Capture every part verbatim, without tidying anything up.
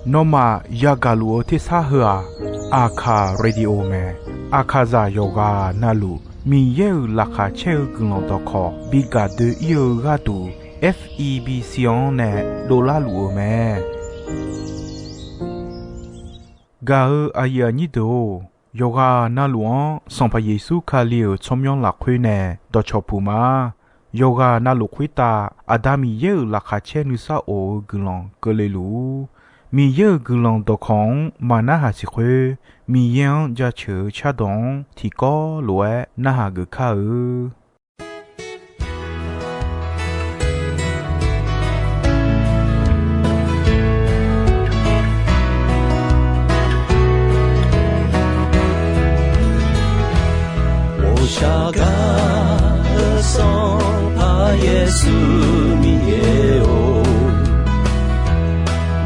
Nawmaf yagaq luf-eu tersar heu-aq, Aqkaq Radio mae. Aqkaqzaq yawqghaq navluf Miqyaer-euq laqkhaq caer-eu guiqlanq dawqkawq bi gaq doe-ir-eu gharduq, F E B C-anr nae dovlar luf-eu mae. Gaq-eu aqyuif aqnyir deuq-or, yawqghaq navluf-anr Sanqpaq Yeqsur Kali-euq tsawrmyanr lafkhoer nae dawqcawq puq ma. Yawqghaq navluf khoertav Aqda Miqyaer-euq laqkhaq caer nuisar of-eu guiqlanq keuvle luf-ur. Miqyaer-euq guiqlanq dawqkawq-anr maqnarhaq siq khoer, Miqyaer-anr jaceuq-eu cardawq-anr tiqkawv lof-aer narhaq geuf kar-eu. 我下嘎的上怕耶稣 Miqyaer-or,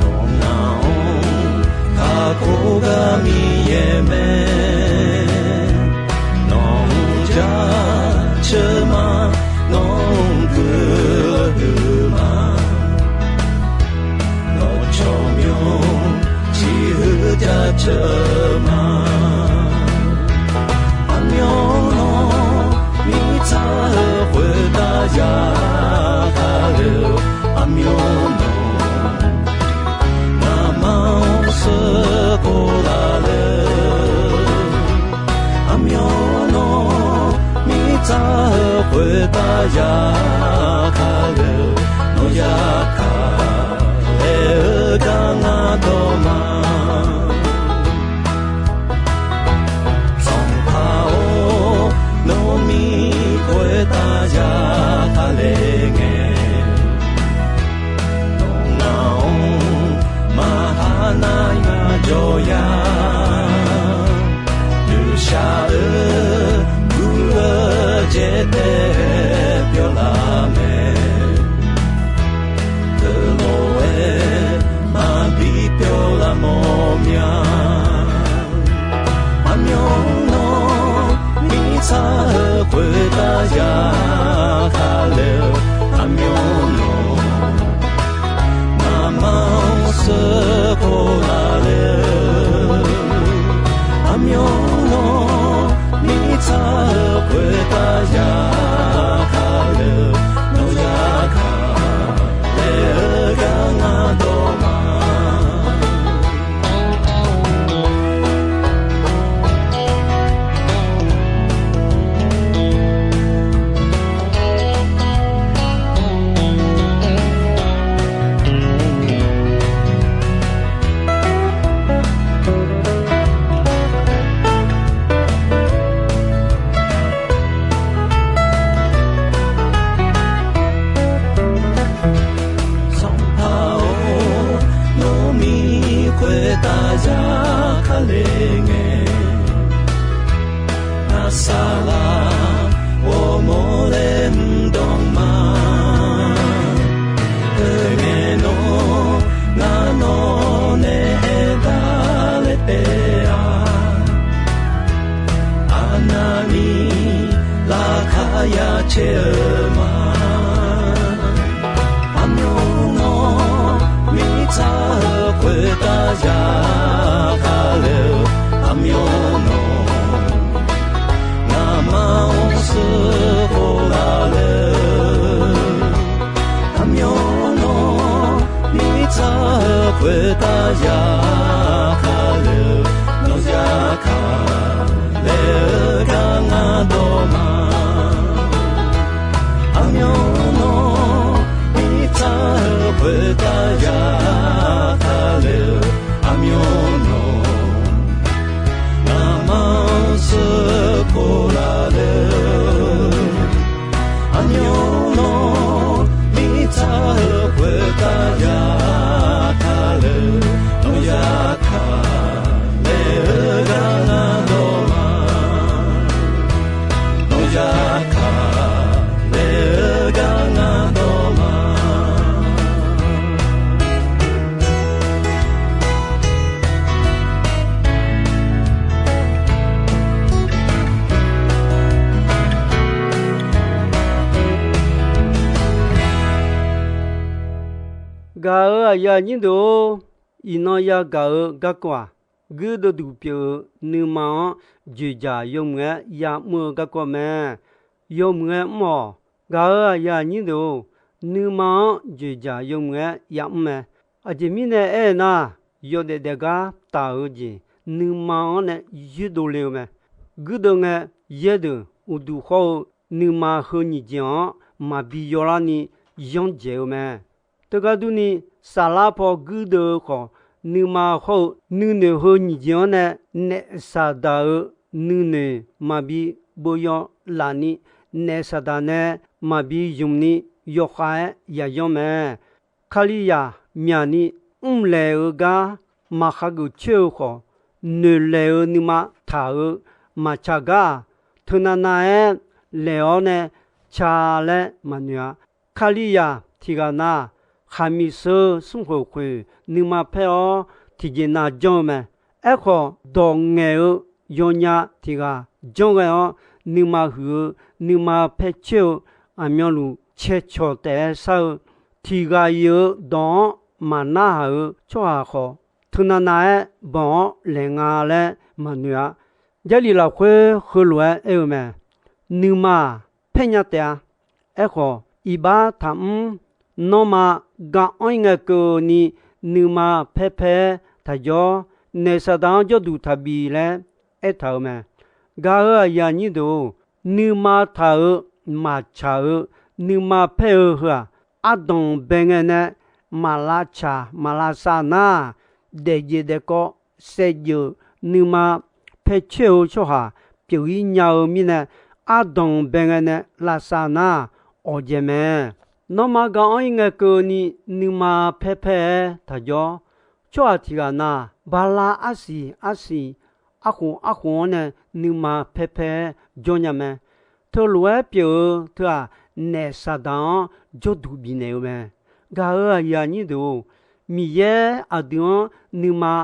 nawq ngaq-anr kakhof gar Miqyaer mae. Nawq-anr jaceuq ma, nawq-anr guiqlanq huiq ma. Nawq tsawrmyanr ciqhuiq jaceuq ma. Aqmyanluf mirtsaq-eu khoertav ya kale-eu, aqmyanluf ngamaf-anr sheuqkhof laf le. Aqmyanluf mirtsaq-eu khoertav ya kale-eu, nawq ya kale-eu gar ngar dawq ma. Sanqpaq-or, nawmir khoertav ya kale ngae, nawq ngaq-anr maqha nar ngar jawr ya. Nuishaq-eu gur-eu jaetae pyawr laf mae. Teulof-aer maqbi pyawr laf mawr mya. Aqmyanluf mirtsaq-eu khoertav ya kale-eu, aqmyanluf ngamaf-anr sheuqkhof laf le-eu, aqmyanluf mirtsaq-eu khoertav ya kale-eu, nawq ya kale-eu gar ngar dawq ma. Sanqpaq-or, nawmir khoertav ya kale ngae, ngar saqlaq ghawrmawr laer mr dawq ma. Teungae nawr ngar nawq nae aertaq laer taef-a. Aqnavni laqkhaq ya caer-eu ma. Aqmyanluf mirtsaq-eu khoertav ya kale-eu, aqmyanluf ngamaf-anr sheuqkhof laf le-eu, aqmyanluf mirtsaq-eu khoertav ya kale-eu, nawq ya kale-eu gar ngar dawq ma. Aqmyanluf mirtsaq-eu khoertav ya kale-eu, aqmyanluf ngamaf-anr sheuqkhof laf le-eu, aqmyanluf mirtsaq-eu khoertav ya kale-eu, nawq ya kale-eu gar ngar dawq ma. Nawq ya kale-eu gar ngar dawq ma. Gaq-euq aqyuif aqnyir deuq-or, iqnan yagaq-eu garkawv-aq, guirdeuv duq pyeuf-eu nuima-anr dzoeqdzaq yawmuiq-aer ya'mr-eu garkawv mae. Yawmuiq-aer mr-awq. Gaq-euq aqyuif aqnyir deuq-or, nuima-anr dzoeqdzaq yawmuiq-aer ya'mr mae. Aqjeq mirnae aernar, yawdaef daef gar taq-eu jeq, nuima-anr nae yoerdov le-eu mae. Guirdeuv ngae, yaerdeuq uqduq hawr-eu nuima heu nyiq jeq-anr maqbi yawlarni yanr dzaeq-eu mae. Teugar durni, saflar paw guirdeuv-eu khawf, nuima hawr-eu nuinoeq heu nyiq jeq-anr nae naef saqdaq-eu nuinoeq maqbi beuyaw lafni, naef saqdaq nae maqbi zmq ni yawkhav-aer yayanr mae. Kalizaq myaqni mrlaeq-eu gar maqhageuf coer-eu khawf, noeqlaeq-eu nuima taq-eu maqtsaq gar-aq, teunav nav-aer laeq-awr nae ca laer maqnoeq-a. Kalizaq tiq ghaq na, khaqmiq sheu smr khoeq khoeq nuima paer-awr tiqjeq nav janr-eu mae. Aerkhawf, dawq ngaeq-eu yawnya tiq ghaq janr ghae-awr nuima huiq-eu nuima paer coer-eu aqmyanluf cae cawq taef-aer shar-eu tiq ghaq iq-eu dawq-anr maqnarhaq-eu tsawrhaq khawf, teunav nav-aer banq-awr laeq nga laer maqnoeq-a. Jarlif lafkhoer heulof-aer aer-eu mae. Nuima-aq, paer nya taef-a. Aerkhawf, iqbax taqmr. Nanrma, gar-anr-ir ngae keuvni nuima paer paer-aer taqjawr, naef saqdaq-anr jawrduq taqbi laer aertaq-euq mae. Gaq-euq aqyuif aqnyir deuq-or, nuima taq-eu maqtsaq-eu nuima paer-eu heu-aq, ardanq bae ngae nae maqlavtsaq maqlavsav nar, daefjeq daefkawv saevdzeuf nuima paer coer-eu tsawrhaq pyeuf-ir nya-eu mirnae, ardanq bae ngae nae lavsav nar, awqdzaeq mae. Nanrma, gar-anr-ir ngae keuvni nuima paer paer-aer taqjawr. Tsawrhaq tiq ghaq na, bala arsiq arsiq, arkhof arkhof-anr nae nuima paer paer-aer jawr nya mae. Teulof-aer pyeuf-eu teu-aq, naef saqdaq-anr jawrduq bifnaeq-eu mae. Gaq-euq aqyuif aqnyir deuq-or, Miqyaer aqdui-anr nuima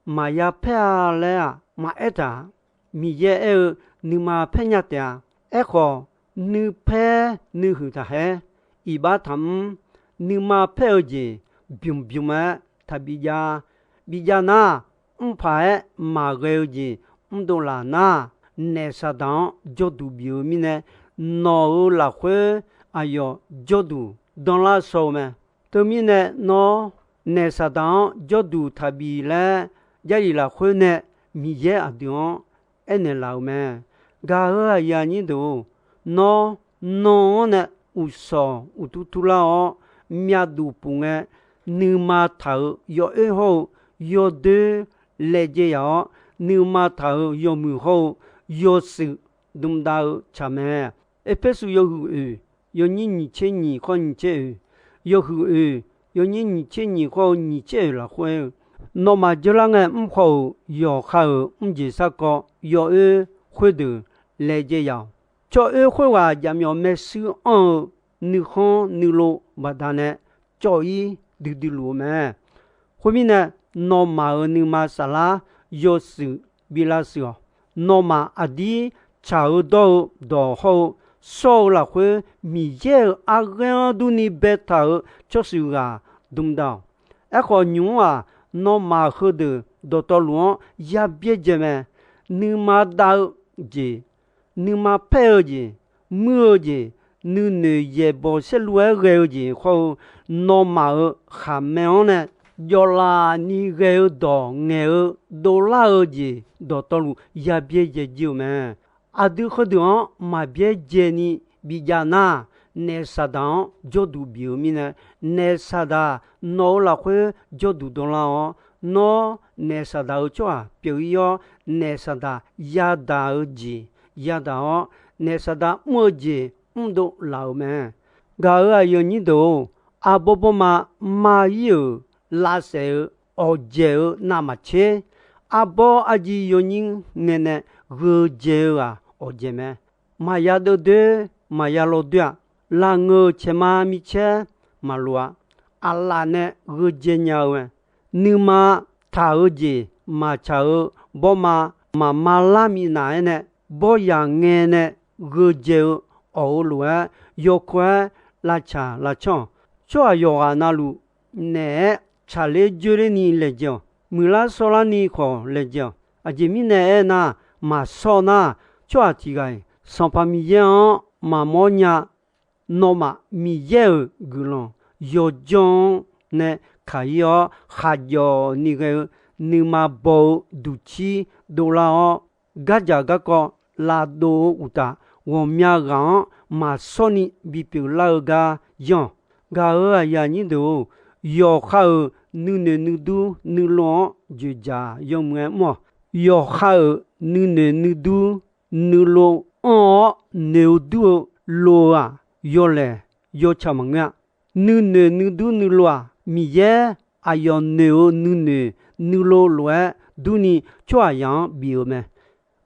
maqya paer-a laer-aq maqaer taq-a. Miqyaer aer-eu, nuima paer nya taef-a. Aerkhawf, nuipaer nuihuiq taqhaer, iqbax taqmr. Nuima paer-eu jeq bymq bymq-aer taqbi jav. Bi jav nar, mr paq-aer maqghae-eu jeq mrdov laf nar, naef saqdaq-anr jawrduq bif-eu mirnae, nawq-euq lafkhoer aqyawf jawrduq danlar shaw-eu mae. Teumirnae nawr, naef saqdaq-anr jawrduq taqbi laer, Jarlif lafkhoer nae Miqyaer aqdui-anr aernaeq laf-euq mae. Gaq-euq aqyuif aqnyir deuq-or, nawr nan-anr nae uqshawq uqtur turlar-awr, myavduq puf ngae, nuima taq-euq yawoer hawr-eu yawdoer laejae yaf-awr, nuima taq-euq yawmuiq hawr-eu yawshuif dmdav-eu tsaq mae. Erpersu yawhuiq oeq, yawnyir nyiq tser nyiq khawr nyiq tser oeq, yawhuiq oeq, yawnyir nyiq tser nyiq khawr-eu nyiq tser oeq lafkhoer-eu, nawmaf dzeurlar ngae mr khawf-euq yawqha-euq mrjeq sarkawv yawoer khoerdeuq laejae yaf-awq. Tsawroer khoerghaq jaqmyawf maershuir anr-eu nuikhanr nuilov baqdanae cawv-ir duidui luf-eu mae. Khoermirnae, nawmaf-euq nuima saflar yawshuif bi lavshuif-awq. Nawmaf aqdir tsaq-eu dawr-eu dawq hawr-eu shawr-eu lafkhoer Miqyaer-euq arghaer-anr durni baetaq-euq tsawrshuif ghaq dmdav-awq. Aerkhawf, nymq-mr-aq, nawmaf heudeuq dawqtawvluf-anr yabyaerdzae mae. Nuima dav-eu jeq, nuima paer-eu jeq, muir-eu jeq, nuinoeq yaeqbawq saerlu-aer ghae-eu jeq hawr-eu, nawmaf-euq khaqmae-anr nae jawvlaf ni ghae-eu dawq ngaeq-eu dovlar-eu jeq dawqtawvluf yabyaerdzae jir-eu mae. Aqdui heudeuq-anr maqbyaerdzae ni bijav nar, naef saqdaq-anr jawrduq bif-eu mirnae, naef saqdaq nawq-eu lafkhoer jawrduq dawvlar-awr, nawr naef saqdaq-eu tsawrhaq pyeuf-ir-awr, naef saqdaq yadaq-eu jeq yadaq-awr, naef saqdaq mr-eu jeq mrdov laf-euq mae. Gaq-euq aqyuif aqnyir deuq-or, arbawr bawrma mar-ir-euq lavsaef-eu awqdzaeq-eu navmaqtser, arbawr arjiv yawnyir ngae nae gheudzae-eu ghaq awqdzaeq mae. Maqya deuvdoer, maqya lawdoer-aq, lafngeur caeqma micaer maqloq-a. Aqlaf nae gheudzae nya-eu mae. Nuima taq-eu jeq maqtsaq-eu bawrma maqma lar minav-aer nae, bawryaq ngae nae gheudzae-eu awq-eu lof-aer yawkawr-aer lavtsaq lavcanr-awq. Tsawrhaq yawqghaq navluf naeq-aer tsaqler dzoerler ni laejae-awq. Muiqlar shawrlar ni khawf laejae-awq. Aqjeq mirnae aernar, maqshawr nar, tsawrhaq tiq ghaq-iq Sanqpaq Miqyaer-anr maqmawr nya. Nawmaf Miqyaer-euq guiqlanq yawdzanr-anr nae kaq-ir-awr, khaqjawf ni ghae-eu nuima baw-eu duqcir dovlar-awr, gardzaq garkawv lavdov-eu uqtaf, ghawqmya ghaq-anr maqshawr ni bipyeuf lar-eu gar yanr-awq. Gaq-euq aqyuif aqnyir deuq-or, yawqha-euq nuinoeq nuidur nuilov-anr dzoeqdzaq yawmuiq-aer mr-awq. Yawqha-euq nuinoeq nuidur nuilov anr-awr noeq-eu dur-eu lov-eu-aq, yawlaeq yawtsaq maqngeur-a. Nuinoeq nuidur nuilov-aq, Miqyaer aqyawf noeq-eu nuinoeq nuilov lof-aer durni tsawrhaqzaq-anr bif-eu mae.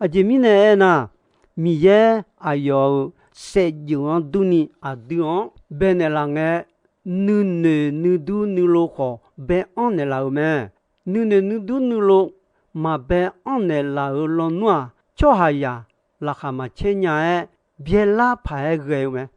Aqjeq mirnae aernar, Miqyaer aqyawf-euq saevdzeuf-anr durni aqdui-anr baenaeq laf ngae, nuinoeq nuidur nuilov khawf bae-anr naeqlaf-euq mae. Nuinoeq nuidur nuilov maqbae-anr naeqlaf-euq lawnmr-aq, tsawrhaqzaq laqkhaq maqcaer nya-aer, byaerlar paq-aer ghae-eu mae.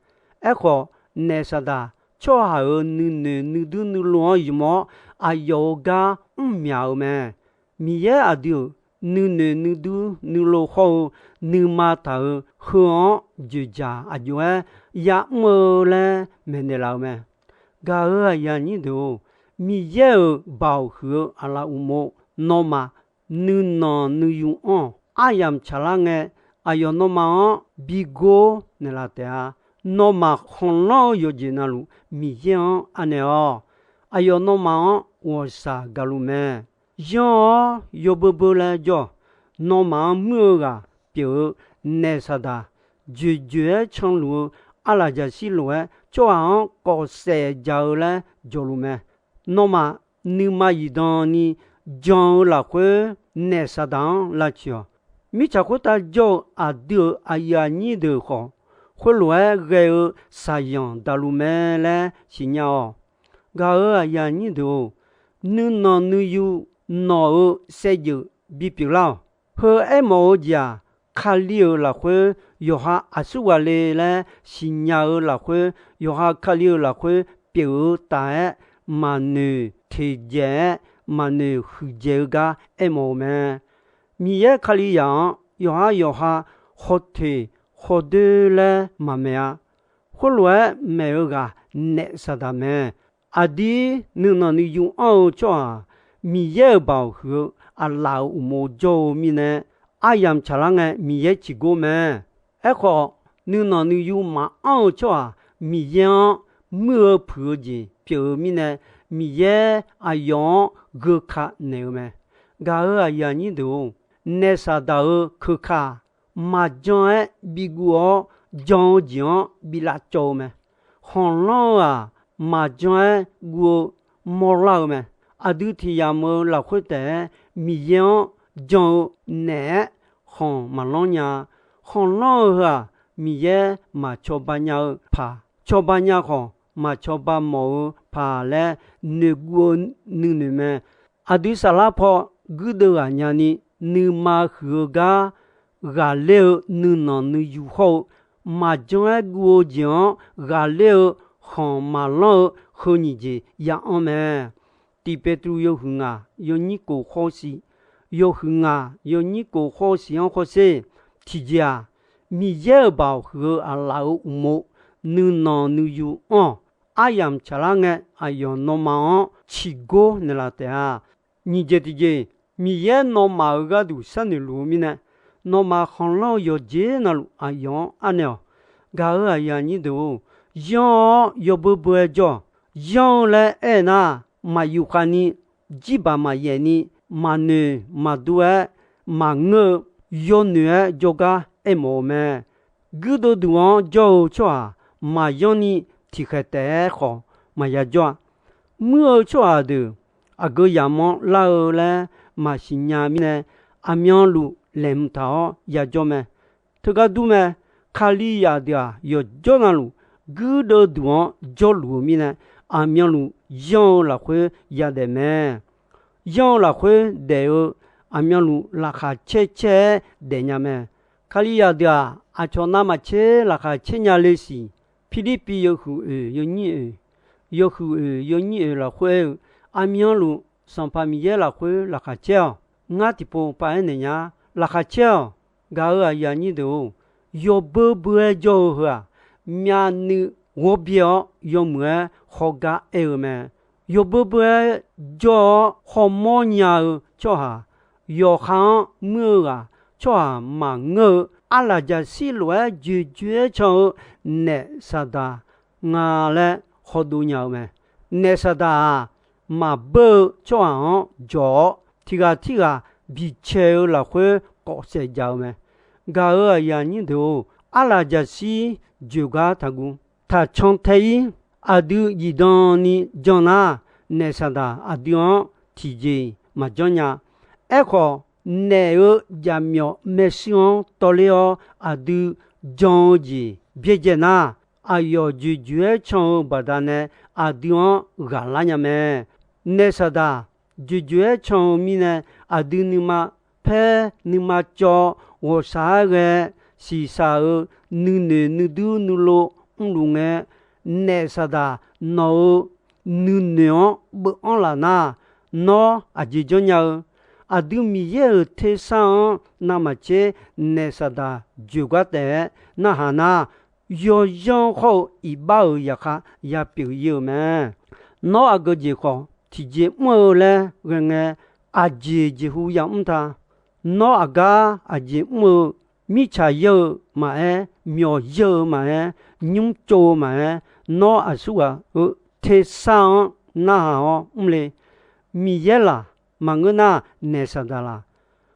Aerkhawf, naef Saqdaq tsawrhaq-euq nuinoeq nuidur nuilov-anr ymq-awr, aqyawf-euq gar mrmyaq-eu mae. Miqyaer aqdui-euq nuinoeq nuidur nuilov hawr-eu nuima taq-euq heu-anr dzoeqdzaq aqjox-aer ya'mr-eu laer maeqnaeq laf-eu mae. Gaq-euq aqyuif aqnyir deuq-or, Miqyaer-euq baoq huiq-eu aqlaf uqmov nawmaf nuinanq nuiyu anr-awq. Aryamq tsaqlar ngae, aqyawf nawmaf-anr bi gor naeqlaf taef-a. Nawmaf khanqlanr-eu yawqjeq navluf Miqyaer-anr anaeq-awq. Aqyawf nawmaf-anr ghawqshaq gaqluf mae. Yanr-awr yawbeu beu laer jawr-awq. Nawmaf-anr muir-eu ghaq pyeuf-eu naef Saqdaq, dzoeqdzoeq-aer canluf-eu arlaqjaqshir lof-aer tsawrhaq-anr kawf saef ja-eu laer jawqluf mae. Nawmaf nuima zifdan ni jan-eu lafkhoer naef Saqdaq-anr lavtsoeq-awq. Mirtsaq khoertav jawr-eu aqdui-euq aqyuif aqnyir deuq khawf, khoerlof-aer ghae-eu shaqzanq daqluf mae laer siqnya-awq. Gaq-euq aqyuif aqnyir deuq-or, nuinanq nuiyu nawq-euq saevdzeuf bipyeuf lar-awq. Heu aermawf-eu jeq-aq, Kali-euq lafkhoer yawqha aqsurghaq le laer siqnya-eu lafkhoer, yawqha Kali-euq lafkhoer pyeuf-eu taf-aer maqnoeq teqdzaeq-aer maqnoeq huiqdzaeq-eu gar aermawf-eu mae. Miqyaer Kalizaq-anr yawqha yawqha khawteq khawdoer laer maqmaeq-a. Khoerlof-aer maeq-eu ghaq naef Saqdaq mae. Aqdir nuinanq nuiyu anr-eu tsawrhaq, Miqyaer-euq baoq huiq-eu aqlaf-euq uqmov jawr-eu mirnae, aryamq tsaqlar ngae Miqyaer ciqgor mae. Aerkhawf, nuinanq nuiyu maqanr-eu tsawrhaq Miqyaer-anr muir-eu puiq-eu jeq pyeuf-eu mirnae, Miqyaer aqyawf-anr geuka naeq-eu mae. Gaq-euq aqyuif aqnyir deuq-or, naef Saqdaq-euq keuka-aq, maqjan-aer biguv-awr jan-eu jeq-anr bi lavcawv-eu mae. Khanqlanr-eu-aq, maqjan-aer guv-eu mawrlar-eu mae. Aqdui tiq yamq-eu lafkhoer taef-aer Miqyaer-anr jan-eu naeq-aer khanq maqlanr nya-a. Khanqlanr-eu heu-aq, Miqyaer maqcawba nya-eu paq, cawba nya khawf maqcawba mawf-eu paq laer noeqguv-eu nuinoeq mae. Aqdui saflar paw guirdeuv ghaq nyani, nuima huiq-eu gar ghaqler-eu nuinanq nuiyu hawr-eu, maqjan-aer guv-eu jeq-anr ghaqler-eu khanq maqlanr-eu heu nyiq jeq ya anr mae. Tiq Petru yawhuiq ngaq yawnyir kof khawr siq, yawhuiq ngaq yawnyir kof khawr siq-anr khawr sher. Tiqjeq-aq, Miqyaer-euq baoq huiq-eu aqlaf-euq uqmov nuinanq nuiyu anr-awq. Aryamq tsaqlar ngae, aqyawf nawmaf-anr ciqgor naeqlaf taef-a. Nyiq jeq tiqjeq, Miqyaer nawmaf-euq gharduq sharnoeq luf-eu mirnae, nawmaf khanqlanr-eu yawqjeq navluf aqyawf-anr arnaeq-awq. Gaq-euq aqyuif aqnyir deuq-or, yanr-awr yawbeu beu-aer jawr-awq. Yanr-eu laer aernar, maqyuf khavni, jirbaq maqyaef ni, maqnoeq maqdur-aer, maqngeur-eu, yawnoeq-aer jawrgar aermawf-eu mae. Guirdeuv duq-anr jawr-eu tsawrhaq maqyanr ni tiqkhaeq taef-aer khawf maqya jawr-a. Muir-eu tsawrhaq deuq aqgeu yamq-anr lar-eu laer maqsiq nya mirnae, aqmyanluf laeqhmq taq-awr yajawr mae. Teugar dur mae. Kalizaq deuq-aq, yawqjawr navluf guirdeuv duq-anr jawrluf-eu mirnae, aqmyanluf yanr-eu lafkhoer yadaef mae. Yanr-eu lafkhoer daef-eu aqmyanluf laqkhaq caer caer-aer daefnya mae. Kalizaq deuq-aq, aqcawq navmaqtser laqkhaq caer nya le siq. Pirlirpiv yawhuiq oeq yawnyir oeq, yawhuiq oeq yawnyir oeq lafkhoer aer-eu, aqmyanluf Sanqpaq Miqyaer lafkhoer laqkhaq caer-awq. Ngar tiqpov paq-aer naeq nya. Laqkhaq caer-awq. Gaq-euq aqyuif aqnyir deuq-or, yawbeur beur-aer jawr-eu heu-aq, myavnuiv ghawrbyae-awr yawmuiq-aer hawgar aer-eu mae. Yawbeur beur-aer jawr-awr hawmawr nya-eu tsawrhaq, yawqha-anr muir-eu ghaq, tsawrhaq maqngeur-eu arlaqjaqshir lof-aer joeqjoeq-aer can-eu naef Saqdaq nga laer hawdov nya-eu mae. Naef Saqdaq-aq, maqbeur-eu tsawrhaq-anr jawq-awr, tiq ghaq tirghaq bicaeq-eu lafkhoer kawf saef jaq-eu mae. Gaq-euq aqyuif aqnyir deuq-or, arlaqjaqshir joeqgar taqguv. Taqcan tae-ir, aqdui zifdan ni jan nar, naef Saqdaq aqdui-anr tiqjeq-iq maqjanr nya. Aerkhawf, naef-euq jaqmyawf maershuir-anr tawvler-awr aqdui jan-eu jeq byaerdzae nar, aqyawf joeqjoeq-aer can-eu baqdanae aqdui-anr ghaqlar nya mae. Naef Saqdaq joeqjoeq-aer can-eu mirnae, aqdui nuima paer nuima cawv ghawqshaq-aer ghae siqshaq-euq nuinoeq nuidur nuilov mrluf ngae, naef Saqdaq nawq-euq nuinoeq-anr beuv anr laf nar, nawr aqjeq janrnya-eu? Aqdui Miqyaer-euq tersar-anr navmaqtser naef Saqdaq joeqgar taef-aer narhaq nar, yawzanr khawr-eu iqbax-euq zaqkhav ya pyeuf-ir-eu mae. Nawr aqgeu jeq khawf tiqjeq mr-eu laer ghae ngae, aqjeq jeqhu yamr ta. Nawr aqgar aqjeq mr-eu, mirtsaq yaer-eu maqaer, myawq yaer-eu maqaer, nymr tsov-eu maqaer, nawr aqsurghaq-euq tersar-anr narhaq-awr mr le. Miqyaer laq maqngeur nar, naef Saqdaq laq?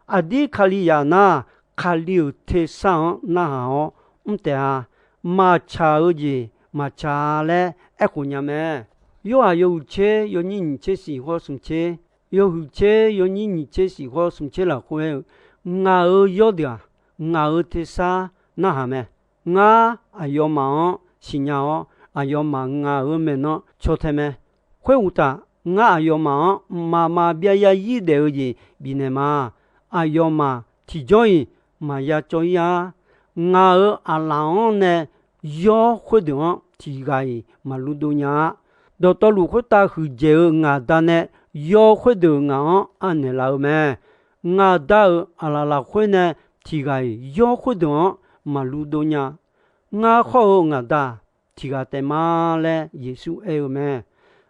Aqdir Kalizaq nar, Kali-euq tersar-anr narhaq-awr mr taef-a. Maqtsaq-eu jeq maqtsaq-a laer aerkhof nya mae. Yorhaq yawhuiq tser yawnyir nyiq tser siq hawr smq tser, yawhuiq tser yawnyir nyiq tser siq hawr smq tser lafkhoer aer-eu, Ngaq-euq yawrdeuq-aq, ngaq-euq tersar narhaq mae. Ngar aqyawfmaf-anr siqnya-awr, aqyawfmaf ngaq-euq maeqnan caw tae mae. Khoeruqtaf, ngar aqyawfmaf-anr mqmaq maqbyav yarzir daef-eu jeq bifnaeq ma. Aqyawfmaf tiqjawr-iq maqya cawv-ir-ar. Ngaq-euq aqlaf-anr nae yawr khoerdeuq-anr tiq ghaq-iq maqluf dov nya-a. Dawqtawvluf khoertav huiqdzaeq-eu ngaq Da nae yawr khoerdeuq ngaq-anr anaeq laf-eu mae. Ngaq Da-euq aqlaf lafkhoer nae tiq ghaq-iq yawr khoerdeuq-anr maqluf dov nya. Ngar khawr-eu ngaq Da tiq ghaq taef ma laer Yeqsur aer-eu mae.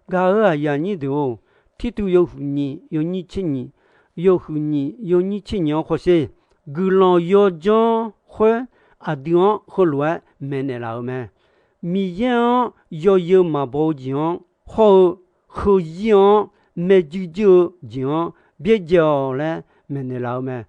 Gaq-euq aqyuif aqnyir deuq-or, Tirtuv yawhuiq nyiq yawnyir tser nyiq, yawhuiq nyiq yawnyir tser nyiq-anr hawsher. Guiqlanq yawjanr khoer aqdui-anr heulof-aer maeqnaeq laf-eu mae. Miqyaer-anr yawzeu maqbaw-eu jeq-anr hawr-eu, heuzir-anr maerjuir juir-eu jeq-anr byaerdzae-awq laer maeqnaeq laf-eu mae.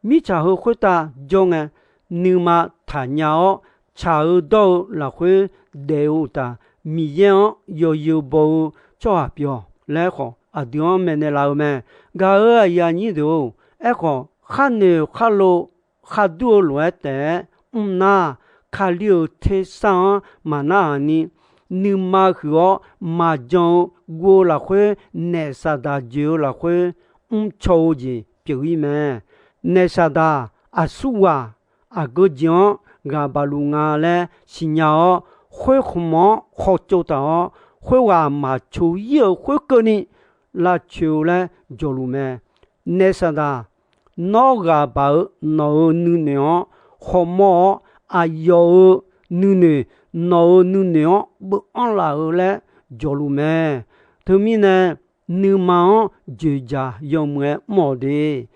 Mirtsaq heu khoertav jawr ngae, nuima taqnya-awr, tsaq-eu dawr-eu lafkhoer daef-eu uqtaf, Miqyaer-anr yawzeu baw-eu tsawrhaq pyeuf-awq laer khawf, aqdui-anr maeqnaeq laf-eu mae. Gaq-euq aqyuif aqnyir deuq-or, aerkhawf, khar noeq khar lo, khar dur-eu lof-aer taef-aer mr nar, Kali-euq tersar-anr maqnarhaq ni, nuima huiq-awr maqjan-eu guv-eu lafkhoer, naef Saqdaq joeq-eu lafkhoer mrcaw-eu jeq pyeuf-ir mae. Naef Saqdaq aqsurghaq aqgeu jeq-anr ghaq baq luf nga laer siqnya-awr, khoerkhmq-anr khawtsov taq-awr, khoerghaq maqcoq-ir-euq khoerkeuvni lavcoeq-eu laer jawqluf mae. Naef Saqdaq, nawr ghaq baq-eu nawq-euq nuinoeq-anr hawmawr-awr, aqyawf-euq nuinoeq nawq-euq nuinoeq-anr beuv anr laf-eu laer jawqluf mae. Teumirnae, nuima-anr joeqjaq yawmuiq-aer mr-awq de.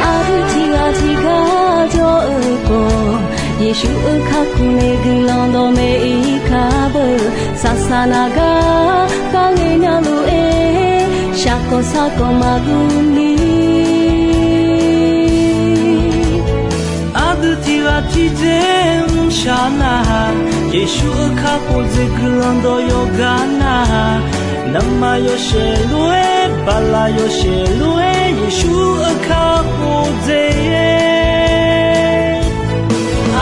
Aqdui tiqghaq tiqgar jawr-eu khawf, Yeqsur-euq kakhof nae guiqlanq dawqmaeq-ir kar beu. Saqsaq naq gar kharngae nya lof-aer, shaqkawq sarkawq maqguv ni. Aqdui tiqghaq tiqjeq mrshaq narhaq, Yeqsur-euq kakhof dzaeq guiqlanq dawq yawqgar narhaq. Naqma yawshaef lof-aer, bala yawshaef lof-aer, Yeqsur-euq kakhof dzaeq-aer,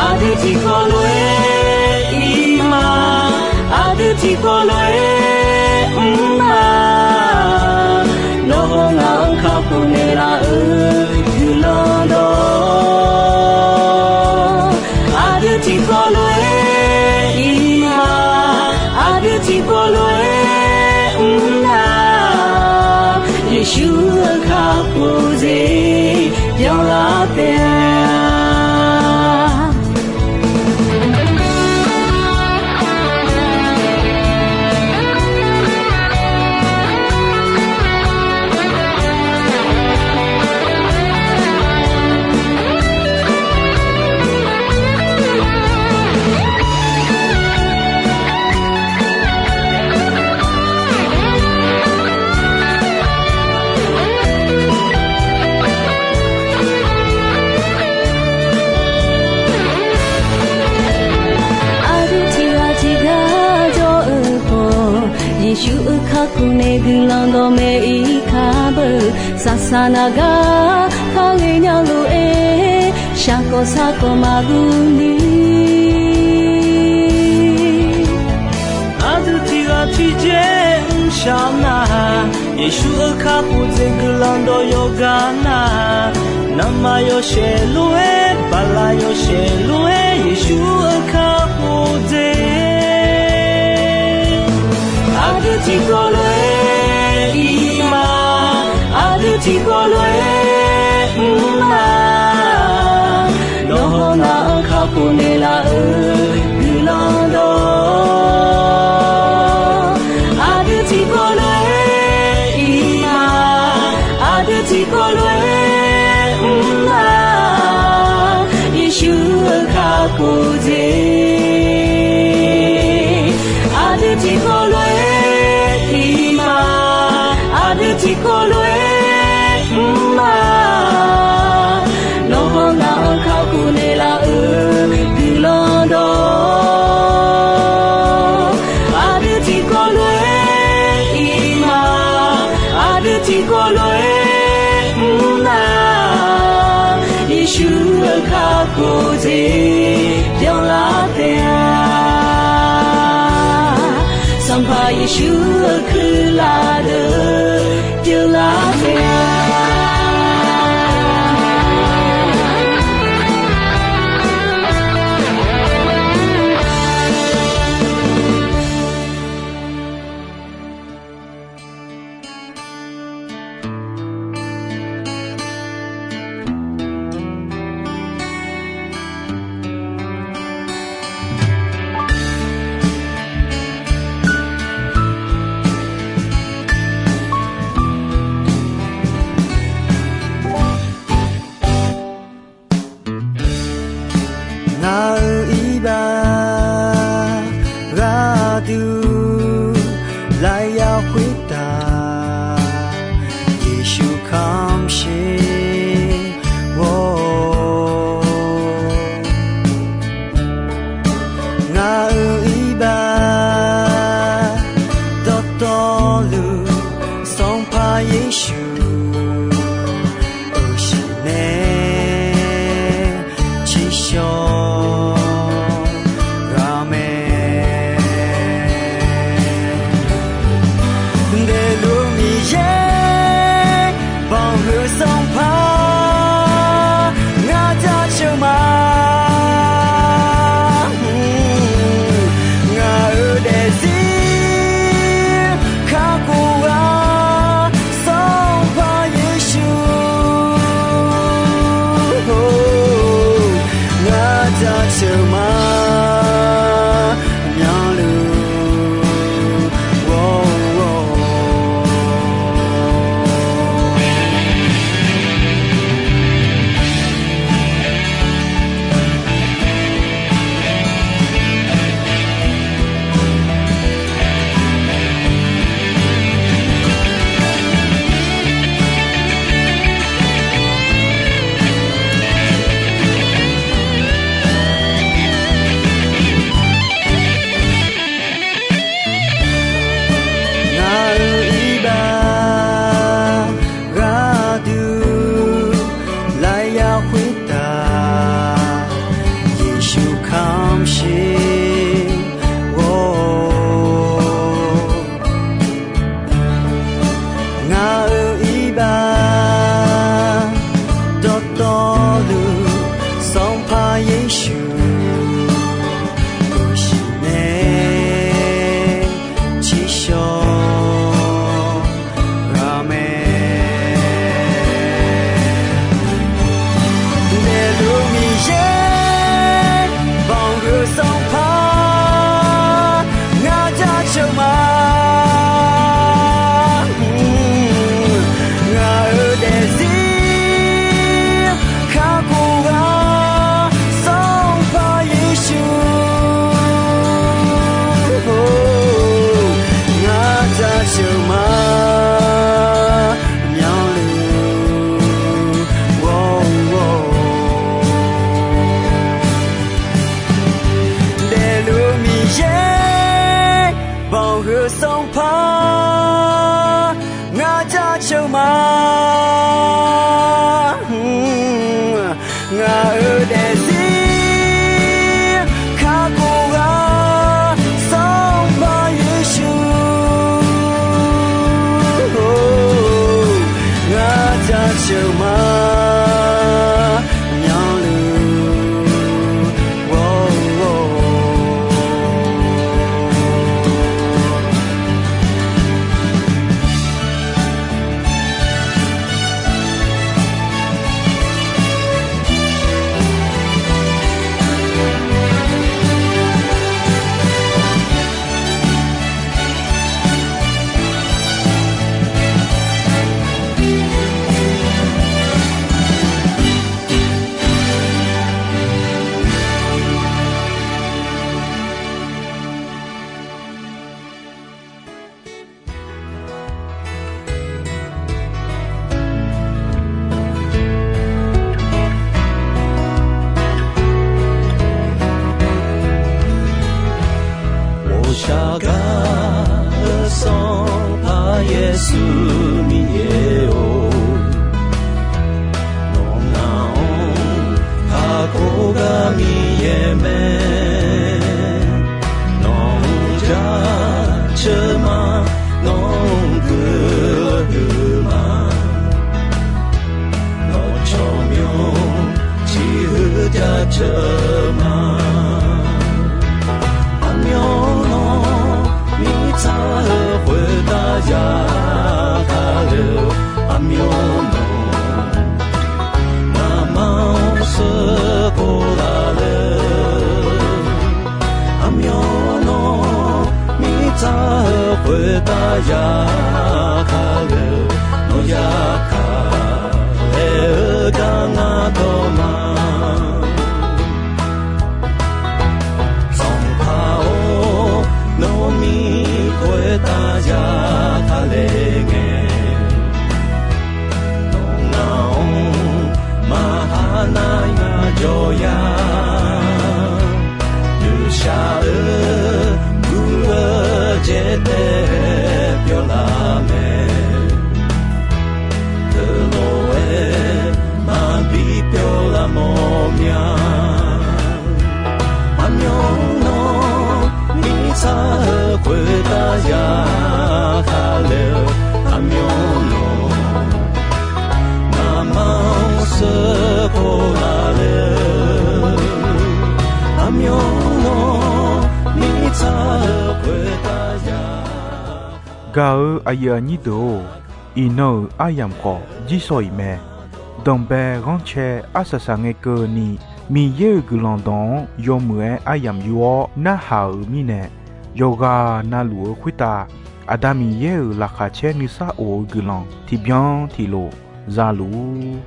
aqdui tiqkawv lof-aer ir ma. Aqdui tiqkawv lof-aer mr ma. Nawr haw ngaq-anr kakhof naeqlaf-euq guiqlanq dawq, aqdui tiqkawv lof-aer ir ma. Aqdui tiqkawv lof-aer mr na. Yeqsur-euq kakhof jeq byanlar taef-a. Aqdui tiqghaq tiqghaq jawr-eu khawf, Yeqsur-euq kakhof nae guiqlanq dawqmaeq ir kar beu. Saqsaq naq gar kar ghae nya lof-aer, shaqkawq saqkawq maqguv ni. Aqdui tiqghaq tiqjeq mrshaq nar, Yeqsur-euq kakhof jeq guiqlanq dawq yawqgar nar, navmaqyawshaef lof-aer, baqlaq yawshaef lof-aer, Yeqsur-euq kakhof jeq. Aqdui tiqkawv lof-aer ir ma. Aqdui tiqkawv lof-aer mr ma. Nawr haw ngaq-anr kakhof naeqlaf-euq guiqlanq dawq, aqdui tiqkawv lof-aer ir ma. Aqdui tiqkawv lof-aer mr ma. Yeqsur-euq kakhof jeq. Aqdui tiqkawv lof-aer ir ma. Aqdui tiqkawv lof-aer mr ma. Nawr haw ngaq-anr kakhof naeqlaf-euq guiqlanq dawq, aqdui tiqkawv lof-aer ir ma. Aqdui tiqkawv lof-aer mr na. Yeqsur-euq kakhof jeq byanlar taef-a. Sanqpaq Yeqsur-euq kuirlaf deuq byanlar taef-a. Ngaq-euq iqbax gharduq lafyaq khoertav, Yeqsur kamq sher-awr. Ngaq-euq iqbax dawqtawvluf, Sanqpaq Yeqsur, euqshiq nae ciqshawq ghaq mae. Daefluf Miqyaer banqhuiq Sanqpaq, ngar jaceuq ma. Ngaq-euq daefzir kakhof ghaq Sanqpaq Yeqsur, ngar jaceuq ma. Myanluf ghawr-awr Ngaq-euq iqbax dawqtawvluf, Sanqpaq Yeqsur guqsiq nae tsiqshawq ghaq mae. Daefluf Miqyaer, banqhuiq Sanqpaq, ngaq jaceuq ma. Ngaq-euq daefzir kakhof ghaq, Sanqpaq Yeqsur, ngaq jaceuq ma. Myanluf ghawr-eu daefluf Miqyaer, banqhuiq Sanqpaq, ngaq jaceuq ma. Ngaq-euq daefzir kakhof ghaq, Sanqpaq Yeqsur, ngaq jaceuq ma. Myanluf ghawr-eu Ghawqshaq gaq-eu Sanqpaq Yeqsur Miqyaer-or, nawq ngaq-anr kakhof ghaq Miqyaer mae. Nawq-anr jaceuq ma, nawq-anr guiqlanq huiq ma. Nawq tsawrmyanr ciqhuiq jaceuq ma. Aqmyanluf mirtsaq-eu khoertav ya kale-eu, aqmyanluf ngamaf-anr sheuqkhof laf le. Aqmyanluf mirtsaq-eu khoertav ya kale-eu, nawq ya kale-eu gar ngar dawq ma. Sanqpaq-or, nawr mir khoertav ya kale ngae, nawq ngaq-anr maqha nar ngar jawr ya. Nuishaq-eu guv-eu jeq taef pyawr laf mae. Teulof-aer maqbi pyawr laf mawr mya. Aqmyanluf mirtsaq-eu khoertav ya kale-eu, aqmyanluf ngamaf-anr sheuqkhof laf le-eu, aqmyanluf mirtsaq-eu khoertav ya. Gaq-eu aqyuif aqnyir deuq-or, iqnan-euq aryamq khawf jirsawq iq mae. Danqbae ghanrcae arsaq saq ngae keuvni, Miqyaer-euq guiqlanq dawq-anr yawmuiq-aer aryamq yur-awr narhaq-euq mirnae, yawqghaq navluf-eu khoertav Aqda Miqyaer-euq laqkhaq caer nuisar of-eu guiqlanq tiqbyan tiqlof za luf-ur.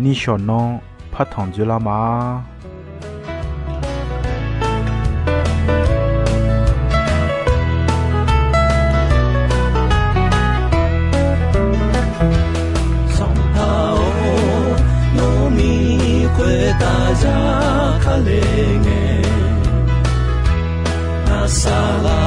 Nishawq nanr partanq dzeurlar ma. Sanqpaq-or, nawr mir khoertav ya kale ngae, ngar saqlaq